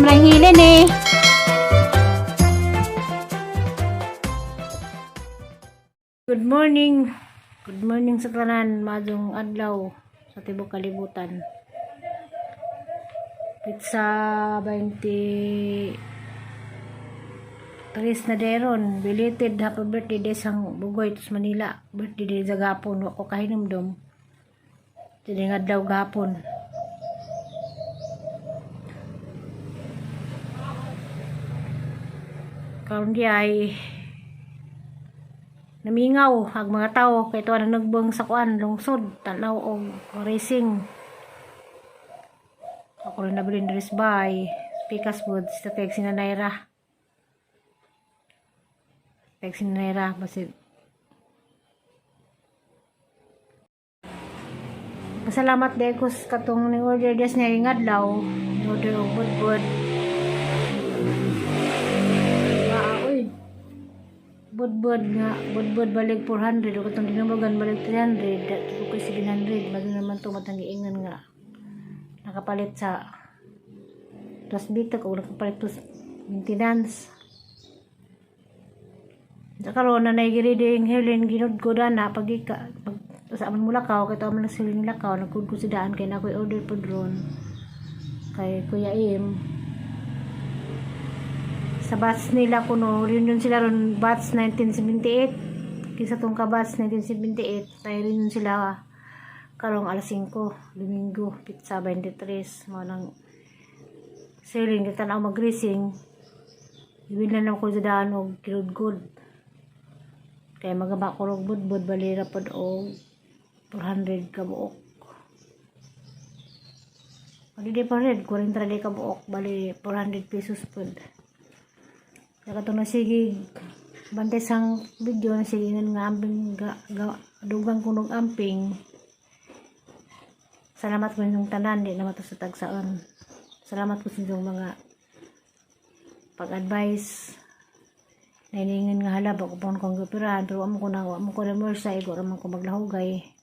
Ang hilin eh. Good morning. Good morning sa tanan, madong adlaw sa tibok kalibutan. Pizza 23 na deron, belated happy birthday day sang Bugoy tos Manila. Birthday day sa gapon, wa ko kahinumdom. Dili nga adlaw gapon. Karon di ay namingaw ang mga tao kay tuwa na nagbang sa kuan lungsod tanaw og racing. Ako rin nabilin diri sa bahay Pikas Woods sa teg sinanayra, teg sinanayra basid. Pasalamat de ko sa katong ni order des niya yung adlaw ni order og budbud. Ah, uy, budbud nga budbud balik 400 o katong dinumagan balik 300 dat ko kay 700. Mao naman to matang giingon nga nakapalit sa plus bitok o nakapalit plus maintenance. Sa karon na naigiri Helen ginud ko dana pagika pag sa amon mo lakaw kay tuwa man sila lakaw nagkud ko si daan kay na ako'y order pod ron kay Kuya Im sa batch nila kuno reunion sila ron batch 1978 kisa tong ka batch 1978 ay reunion sila karong alas 5 Domingo pizza 23 mo nang selling kita na mag-racing. Iwin na lang ko sa daan og good. Kaya magaba ko og budbud balira pod og 400 ka buok. Di di 400, 40 di ka buok, bali 400 pesos pod. Kaya katong nasige bantay sang video nasige nga amping ga, ga, dugang kunog amping. Salamat ko inyong tanan di naman to sa tagsaon. Salamat ko sa inyong mga pag-advise. Nainingan nga hala bako pon kong gapirahan pero amo ko na wa mo ko na mersa igo ra man ko maglahugay.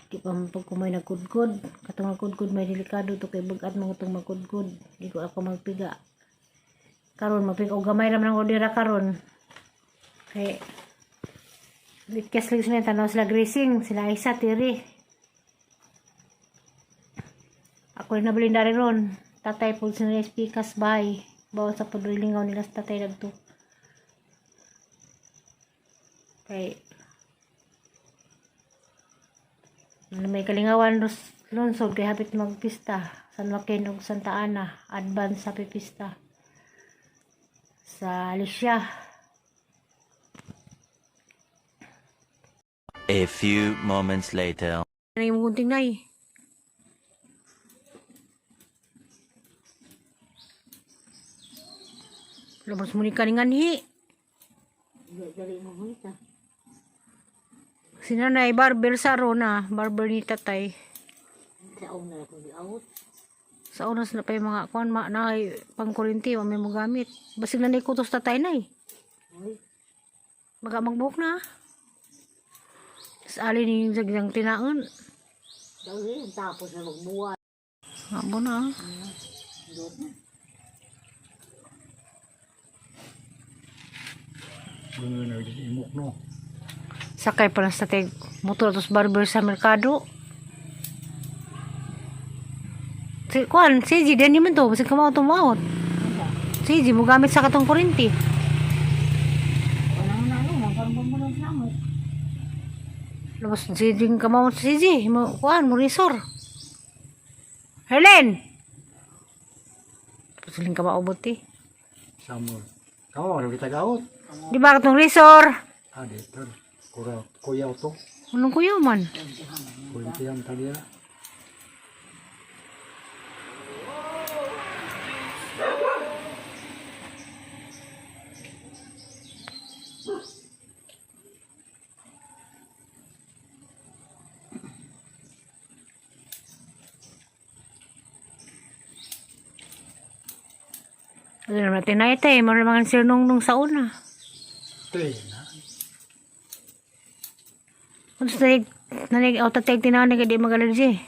Di pa man pag kumay nagkudkod. Katong nagkudkod may delikado to kay bag-at mga itong magkudkod. Di ko ako magpiga. Karon magpiga og gamay ra man ang ordera karon. Kay Likas lang sila tanaw sila greasing sila isa tiri. Ako rin nabilin dari ron. Tatay po sila speakers bay. Bawat sa pagrilingaw nila sa tatay nagto. Kay ano may kalingawan lungsod kay hapit magpista San Joaquin ug Santa Ana advance sa pipista sa Alicia. A few moments later. Ano yung gunting nay? Labas mo ni kaninganhi. Dali mo mo. Sinanay barber sa rona, barber ni tatay. Sa una ko out. Sa oras na pa yung mga kuan ma na pangkurinti wa may mo gamit. Basig na kutos tatay nay. Uy, Maga magbuhok na. Sa alin yung sagyang tinaon. dali tapos na magbuhat. Amo na. Dot na. Sakay pa na sa teg motor tos barber sa merkado. Si kuan, si G, din man to, basig kamao tumaot. Si G, mo gamit sa katong kurinti. Wala na ano, magkaroon mo lang sa amo. Labas si G kamao si G, mo kuan mo resor. Helen. Pusuling ka maubot eh. Samur. Kamu ada kita gaut. Di ba katong resor? Ah, dito. Kuya, kuya to. Anong kuya man? Kuya tadi ya. Ano naman natin na ito eh. Mara mga sir nung nung sa una. Teh, na. Ano sa nalig, nalig, o tatay tinaw na di magalergy.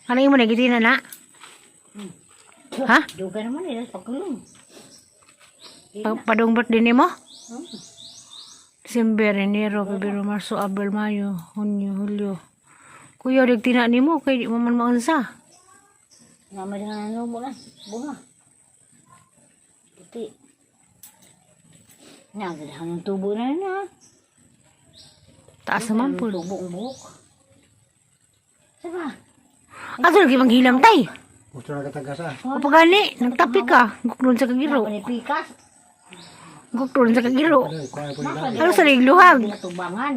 Ano yung mo nagitina na? Ha? Duga naman eh, pagkulong. Padong birthday nimo? December, Enero, Pebrero, Marso, Abril, Mayo, Hunyo, Hulyo. Kuya, tig tina nimo kay di mo man maunsa. Nga may nga ano mo na, bunga. Puti. Nagadahan ng tubo na yun ha. Taas naman po. Tubo ang buhok. Saba? Ato lagi manghilam tay. Gusto na katagasa. O pagani, nagtapi ka. Gukron sa kagiro. Panipikas. Gukron sa kagiro. Ano, kuha po nila. Ano sa ligluhag? Pinatubangan.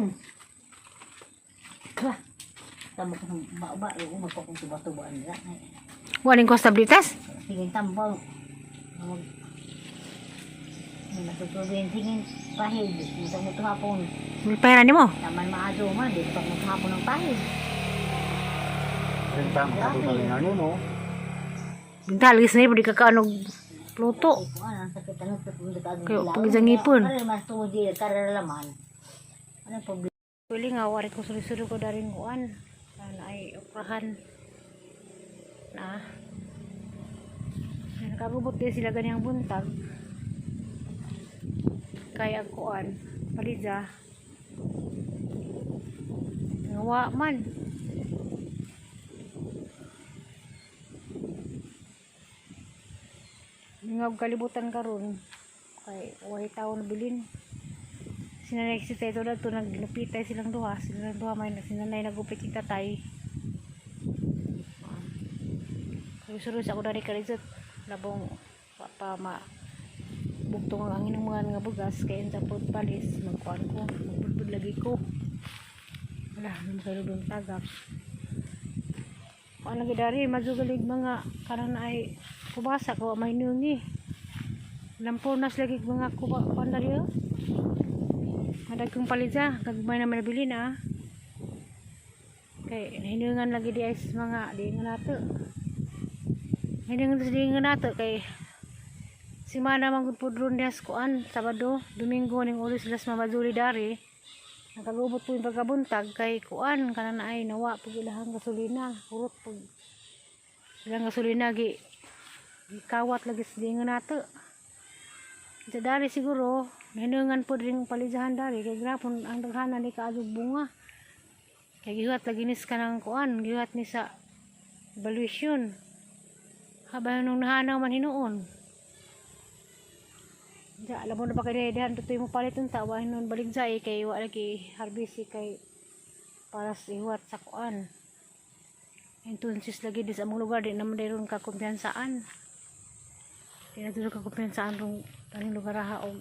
Ka. Tamo ko ng baba, yung magpakong tuba-tubaan nila. Waling ko tablitas. Sige, tambaw. Mag... May natutubin, tingin, pahid. Dito mo tuhapon. Pera nimo. Taman maazo man, dito pa mo tuhapon ng pahid. Rentang katulad ng ano, no? Binta lagi sa di ka kaanog luto. Ay, ang sakit ano, sa punta ka Kayo, pag isang ngipon. Ano, mas tungod di, karalaman. Ano problema? Pwede nga, wari ko suri-suri ko daring kuan. Sana ay okrahan. Na. Nakagubot din sila ganyang buntag. Kaya ang kuan. Palidza. Ngawa man. Ngab kalibutan karon kay way tawo na bilin. Sinanay si Teto na to naglupitay silang duha, silang duha may sinanay nagupit yung tatay. Suruh sa ako dari kalizot labong pa, pa ma bugtong ang angin ng mga nga bugas kay unsa po palis magkuan ko, magbudbud lagi ko. Wala naman kayo doon tagak. Kuan lagi dari mazugalig mga karon ay kubasa ko may nungi. Lamponas lagi mga kuba kuan dari oh. Madag kong palidza, kagmay na nabili na. Kay nahinungan lagi di ay sa mga di nga nato. Hinungan sa di nga nato kay si mana man gud pud ron diha sa kuan Sabado, Domingo ning uli sila sa Mamazuli dari. Nakagubot po yung pagkabuntag kay kuan kana na ay nawa pag ilahang gasolina, hurot pag ilang gasolina gi gikawat lagi sa di nga nato. Sa dari siguro, nahinungan po rin palijahan dari kay grapon ang daghanan ni kaadog bunga. Kay gihuat lagi nis kanang kuan, gihuat ni sa evaluation. Habang nung nahanaw man hinuon. Ja, alam mo na ba kay dihan tutoy mo palit unta wa hinuon balik jay kay wa lagi harvest kay para sa ihuat sa kuan. Entonces lagi di sa among lugar di naman dayron ka kumpiyansaan. Di na ka kumpiyansaan rong taning lugar ha og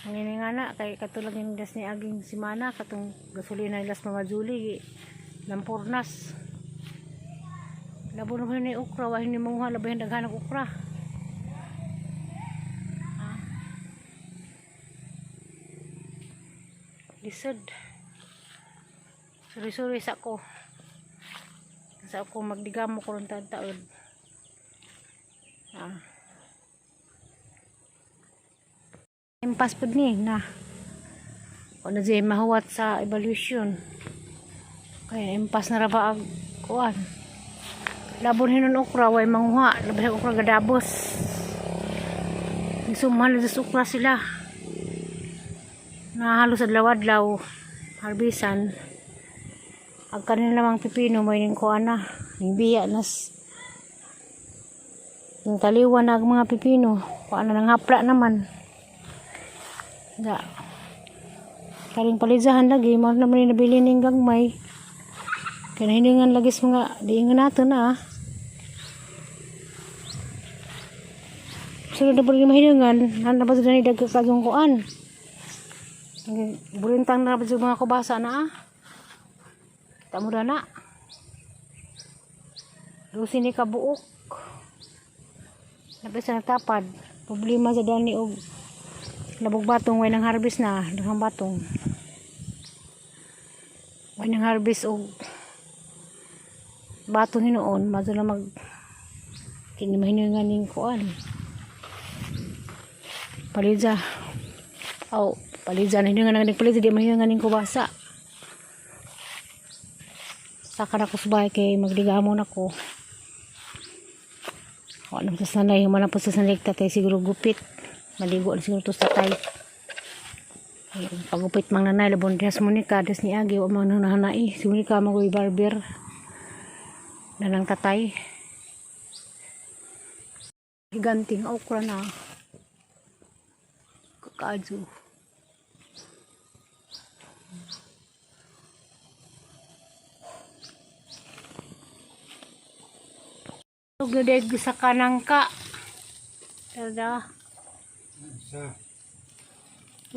ang iningana kay katulad yung gas ni aging simana katong gasolina nila sa Mama Julie Lampurnas. Labo naman ni okra wa ni manguha labahin daghan og okra. Ah. Lisod. Suri-suri sa ko. Sa ako magdigamo ko ron taon. Ah. Impas pud ni na. O na dyan mahuwat sa evaluation. Kaya impas na ra ba ang kuan. Labon hinon okra way manguha, labi okra gadabos. Sumhan na sa okra sila. Nahalo sa adlaw-adlaw harbisan. Ang kanila lamang pipino may ning kuan na, ning biya nas. Yung taliwan na ang mga pipino, kuan na nang hapla naman. Da. Karing palizahan lagi, mo naman yung nabili ning gagmay. Kaya nahiningan lagi sa mga diingan nato na ah. Sunod na po rin mahiningan, na ba ni dagkakagong kuan. Burintang na ba sa mga kubasa na ah. Tamo na. Lusi ni kabuok. Napit sa natapad. Problema sa dani og labog batong way ng harvest na, duhang batong. Way ng harvest og batong hinuon, mato na mag kini mahiningan ning kuan. Palidza. Aw, palidza na hiningan ning palidza di mahiningan ning kubasa. Saka na ko sa bahay kay magdigamon ako. Wala po sa nanay, humana po sa sanay tatay siguro gupit. Maligo na siguro to sa tatay. Ay, pagupit mang nanay, labon dias Monica, des ni Agi, wa man nahanai. Si Monica magoy barber. Nanang tatay. Higanting okra na. Kakaadyo. Ugdeg sa kanangka. Tada. Sa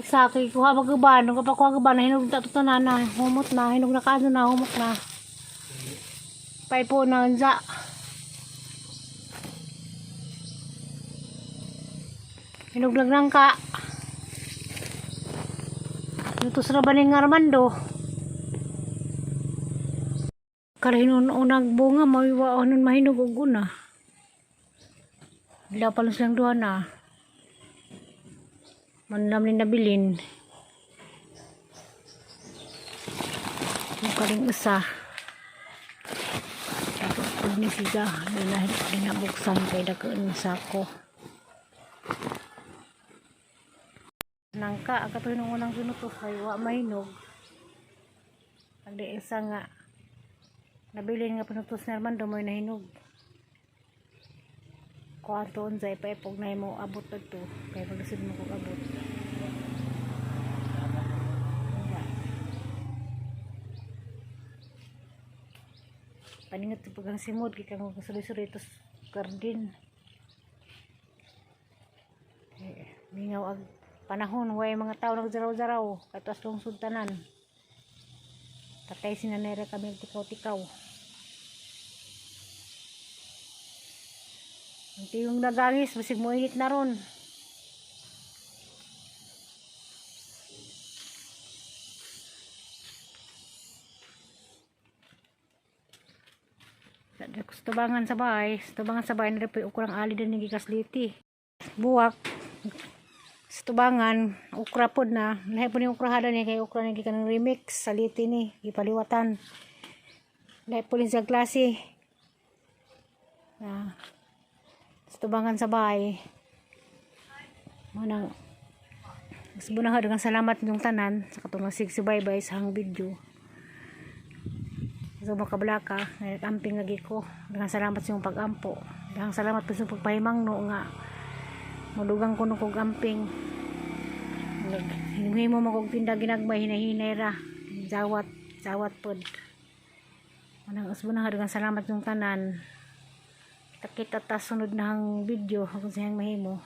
Sa akin, kuha magabano, kapag kuha gabano, hinog na ito na na, humot na, hinog na kaano na, humot na. Paipo na, unsa. Hinog lang nang ka. Ito sa ba ni Armando? Karahinon unang bunga, mawiwa nun mahinog og una. Wala pa lang silang duha na. Manlam ni nabilin. Yung karing isa. Tapos pag ni siya, dinabuksan kay dakaan sako. Nangka, ang katuhin ng unang pinutos ay wa mahinog. Ang di isa nga, nabilin nga pinutos ni Armando mo'y nahinog. Kuha to unsay paipog na mo abot to kay paglisod mo kog abot. Paningat sa pagang simod kay kang suri-suri ito garden. Eh, mingaw ang panahon way mga tao nagzaraw-zaraw katas lungsod tanan. Tatay sinanera kami tikaw-tikaw. Ang tiyong nagangis, basig mo init na ron. Sa tubangan sa bahay, sa tubangan sa bahay, naripoy ukurang ali din ng gikasliti. Buwak, sa tubangan, ukra pod na. Lahi po ni ukra hada ni, kay ukra ni gikan ng remix sa liti ni, gipaliwatan. Lahi po ni sa klase. Na, sa tubangan sa bahay. Manang, mas bunang daghang salamat yung tanan sa katong nagsigsubaybay sa hang video. So makablaka, amping lagi ko. Daghang salamat sa iyong pag-ampo. Daghang salamat po sa iyong pagpahimangno nga madugang kuno kog amping. Hinimhimo mo kog tinda ginagmay hinahinay ra. Zawat, zawat pod. Manang usbo na daghang salamat yung tanan. Kita-kita ta sunod na ang video kung siyang mahimo.